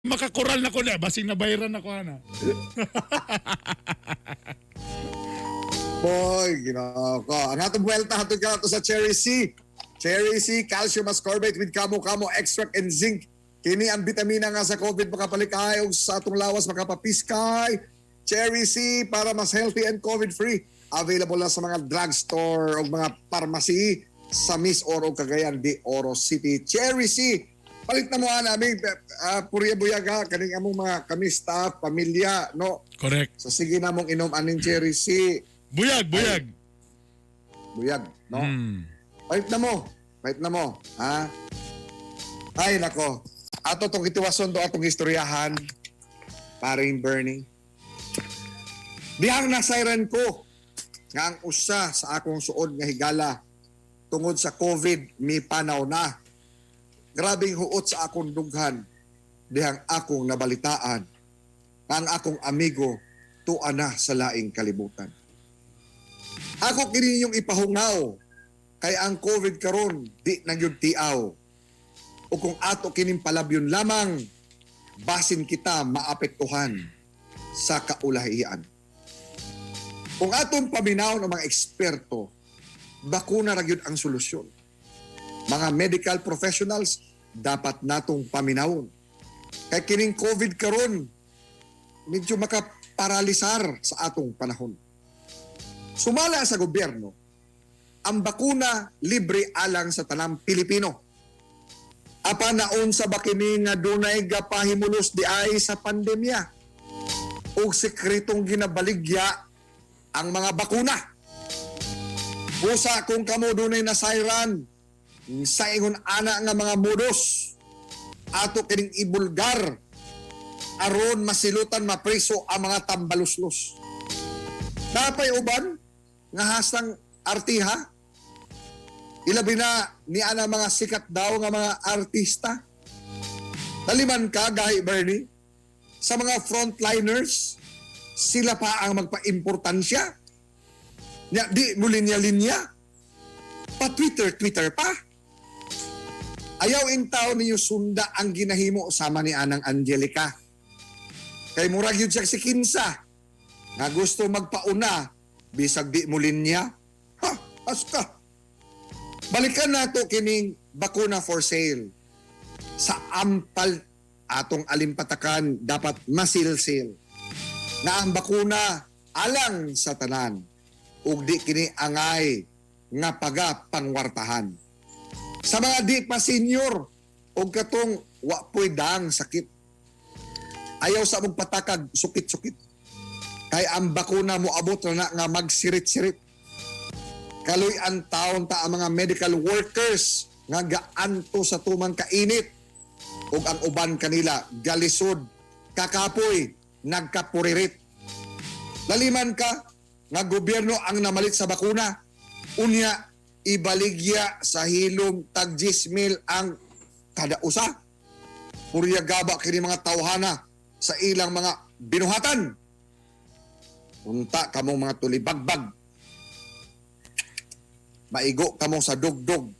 Makakural na ko na. Basing nabayran ako, ana. Boy, ginoo ko. Ang atong buwelta hatod ka nato sa Cherry C. Cherry C, calcium ascorbate with kamo-kamo extract and zinc. Kini ang bitamina nga sa COVID makapalikay og sa atong lawas makapapiskay. Cherry C para mas healthy and COVID-free. Available na sa mga drugstore o mga pharmacy sa Miss Oro Cagayan de Oro City. Cherry C, palit na mo ana aming purya buyaga kaning among mga kami staff, pamilya, no? Correct. Sa sige na mong inom aning Cherry C. Buyag, buyag. Buyag, no? Palit na mo. Palit na mo. Ha? Ay, nako. Ato tong itiwason do atong istoryahan. Paring Bernie. Dihang nasayran ko nga ang usa sa akong suod nga higala tungod sa COVID mi panaw na. Grabing huot sa akong dughan dihang akong nabalitaan nga ang akong amigo tua na sa laing kalibutan. Ako kini yung ipahungaw kay ang COVID karon di na gyud tiaw. O kung ato kining palabyon lamang basin kita maapektuhan sa kaulahian. Kung atong paminaw ng mga eksperto, bakuna ra gyud ang solusyon. Mga medical professionals dapat natong paminawon. Kay kining COVID karon medyo makaparalisar sa atong panahon. Sumala sa gobyerno, ang bakuna libre alang sa tanang Pilipino. Apa naon sa bakini nga dunay gapahimulos di ay sa pandemya ug sekretong ginabaligya ang mga bakuna. Busa kung kamo dunay nasayran sa ingon ana nga mga modus ato kining ibulgar aron masilutan mapriso ang mga tambaluslos. Napay uban nga hasang artiha. Ilabi na ni ana mga sikat daw nga mga artista. Taliman ka, gahi Bernie, sa mga frontliners, sila pa ang magpaimportansya. Nya, di mo linya-linya. Pa Twitter, Twitter pa. Ayaw in taon ninyo sunda ang ginahimo sama ni Anang Angelica. Kay murag yun siya si Kinsa nga gusto magpauna bisag di mo linya. Ha, asta. Balikan nato kining bakuna for sale. Sa ampal atong alimpatakan dapat masilsil na ang bakuna alang sa tanan ug di kini angay nga paga pangwartahan. Sa mga di pa senior og katong wa po'y daang sakit. Ayaw sa mong patakag sukit-sukit. Kay ang bakuna moabot na, na nga magsirit-sirit. Kaloy ang taon ta ang mga medical workers nga gaanto sa tumang kainit ug ang uban kanila galisod, kakapoy, nagkapuririt. Laliman ka nga gobyerno ang namalit sa bakuna. Unya ibaligya sa hilom tag 10,000 ang kada usa. Purya gaba kini mga tawhana sa ilang mga binuhatan. Unta kamong mga tulibagbag. Maigo kamo sa dugdog.